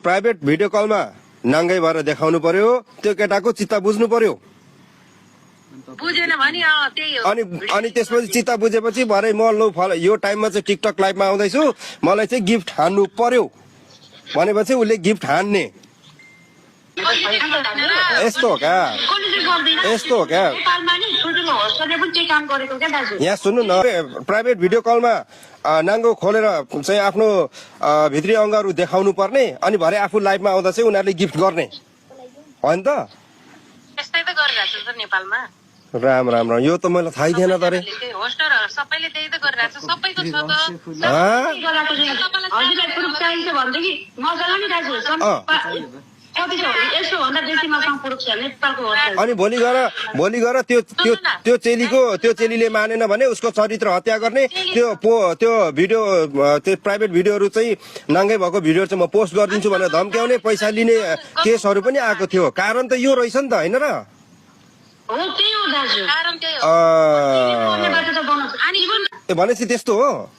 Private video कलमा नाङ्गै भएर देखाउनु पर्यो, त्यो केटाको चित्त बुझ्नु पर्यो। बुझेन भने त्यही हो। अनि त्यसपछि चित्त बुझेपछि भरे म लौ यो टाइममा चाहिँ टिकटक लाइभमा आउँदैछु, मलाई चाहिँ गिफ्ट हान्नु पर्यो भनेपछि उसले गिफ्ट हान्ने। यस्तो हो क्या, यस्तो हो क्या। यहाँ सुन्नु न, प्राइभेट भिडियो कलमा नाङ्गो खोलेर चाहिँ आफ्नो भित्री अङ्गहरू देखाउनु पर्ने, अनि भरे आफू लाइभमा आउँदा चाहिँ उनीहरूले गिफ्ट गर्ने होइन त? त्यस्तै त गरिरहेको छ नेपालमा। राम राम राम, यो त मलाई थाहै थिएन त रे। होस्टरहरू सबैले त्यही त गरिरहेको छ, सबैको छ त। अनि भोलि गएर त्यो चेलीले मानेन भने उसको चरित्र हत्या गर्ने, त्यो भिडियो, त्यो प्राइभेट भिडियोहरू चाहिँ नाङ्गै भएको भिडियो चाहिँ म पोस्ट गरिदिन्छु भनेर धम्क्याउने, पैसा लिने केसहरू पनि आएको थियो। कारण त यो रहेछ नि त, होइन र? भनेपछि त्यस्तो हो।